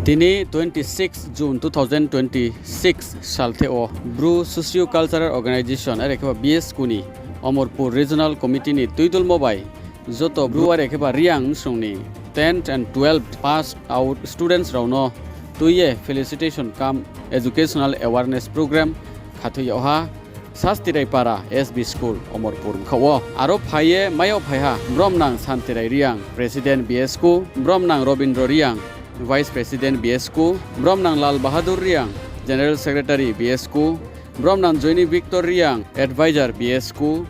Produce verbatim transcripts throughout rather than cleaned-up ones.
Tini twenty six June two thousand twenty six salthe wo Bru Socio Cultural Organization, are khe ba B S K ni Omorpur Regional Committee ni tuidulmo bai joto Bru are khe ba Reang msong ni tenth and twelfth pass out students rao no tui ye felicitation cum educational awareness program khathoi yag ha. Sastirai Para S B School, Omorpur bkhaoh wo. Aro phai ye mai yo phai ha, Bromnang Santirai Reang, President B S K, Bromnang Robindro Reang, Vice President B S K, Bromnang Lal Bahadur Reang, General Secretary B S K, Bromnang Joini Victor Reang, Advisor B S K,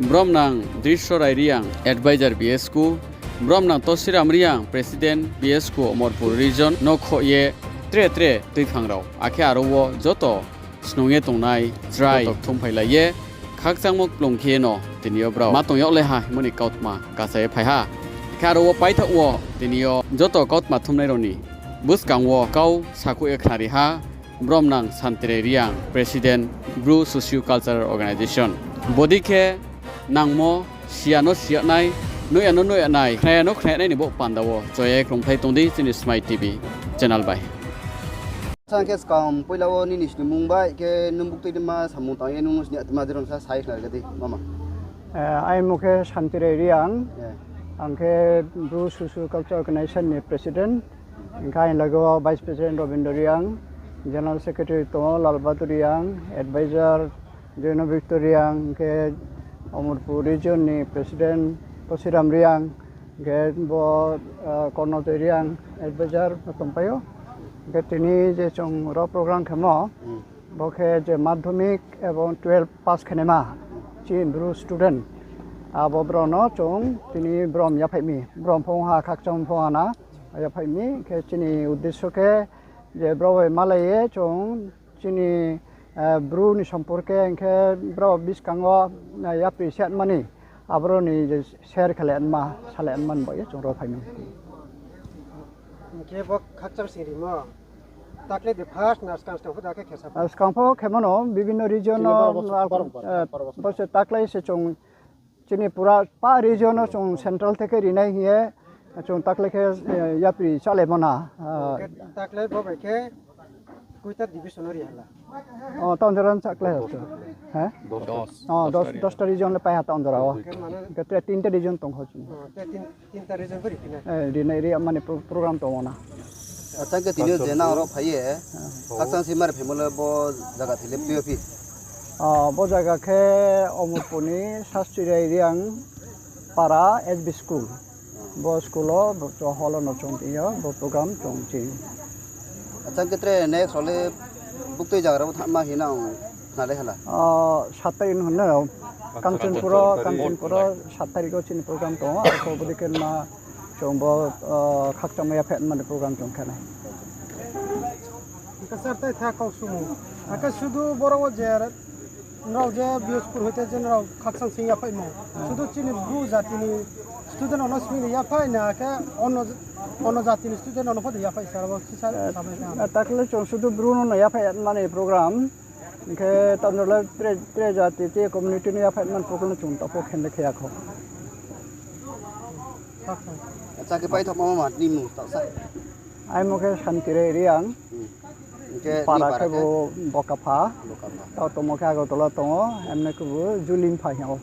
Bromnang Drishorai Reang, Advisor B S K, Bromnang Tosiram Reang, President B S K Omorpur Region no khoh ye tre tre tuiphang rao, akhe aro wo joto snung ye tongnai chrai joto kthumphai lai ye khakchangmo kplung khe no tini yo brao ma tong yag le ha hingmo ni kautma kasa ye phai ha. Khe aro wo paithaoh wo tini yo joto kautma thumnai rao ni buskang wo kau sakhouh ye khnari ha Bromnang Santirai Reang, President, Bru Socio Cultural Organization. Bodei khe nangmo, siya no siya nai, nuh ya no nuh ya nai, khna ya no khna ya nai ni bo panda wo choya ye krungphlai tong di chini Smai T V channel bai. Sang khe skang poila wo nini snimung bai khe nung buktui dima samung tang ye nung no sini atma dei rao no sa sai khnari kha di, mama. Eh, aini mung khe Santirai Reang. Eh. Ang khe Bru Socio Cultural Organization ni President. Hing khe aini loge wo Vice President Robindro Reang, General Secretary tongo Lal Bahadur Reang, Advisor Joino Victor Reang, hing khe Omorpur Region ni President Tosiram Reang, hing khe bo, eh, Kornojoi Reang, Advisor tongpai ou. Hing khe tini je chung ro program khemo, Hmm. bo khe je madhyamik ebong twelve pass khenaima chini Bru student, abo brao no chung tini brom yaphaih mi, brom phung ha, khakchang phung ha na yaphaih mi, khe chini uddesho khe je brao bai malai ye chung chini, eh, Bru ni somporke hing khe brao buskang wo, eh, yapri se mani, aboro ni je share khelai ma, salai man bai ye chung ro phai mi. Hing khe bo khakchang sing rimo, takle de first na skang skang pho da khe khesa pho? Ah, skang pho khemo no, bibhinno region no, bo se takle se chung chini pura pa region no chung central theke rinai hing ye, chung takle khe, eh, yapri chalaimo na, ah. Takle bo bai khe koita division no ri hala? Oh, taon jora no chakle ha. He? Dos. Oh, dos, dos ta region le pai ha taon jora wo. Hing khe mane hing khe tre tinta region tong kho chini. Oh, tre tin, tinta region pho ri phi nai. Eh, rinai ri mani pro-, program tong ou na. Acha, hing khe tini je nang ro phai ye, khakchang sing mare phaimo le bo zaga thai le tui yo phi? Ah, bo zaga khe Omorpur ni Sastirai Reang para S B school. Bo school wo, bo hall wo no chung tini yo, bo program chung chini. Acha, hing khe tre next rao le buktui zaga rao thanngma hing nang khnalai hala? Ah, sat tarik no hing nai rao. Kanchanpur wo, Kanchanpur wo sat tarik wo chini program tong ou, arphuh bodei khe ma chung bo, ah, khakchangma yaphaih mani program chung khe nai. Hing khe sir, tai tha kau sumo. Akhe sudu boro wo je nrao je B S K hoite je nrao khakchang sing yaphaihmo, sudu chini Bru jati ni student rao no sing ni yaphaih na khe ono, ono jati ni student rao no pho de yaphaih sar wo sisa samai kha? Takle chung sudu Bru no no yaphaih mani program. Hing khe taon jora le tre, tre jati, tre community no yaphaih mani program no chung taoh pho khe le khe ya kho. Acha, khe paithaohmo ma ni mung taoh sa. Aini mung khe Santirai Reang. Hing khe para khe bo Bokapha. Taoh tongmo khe Agartala tong ou, emne khe bo Julimpha hing ou.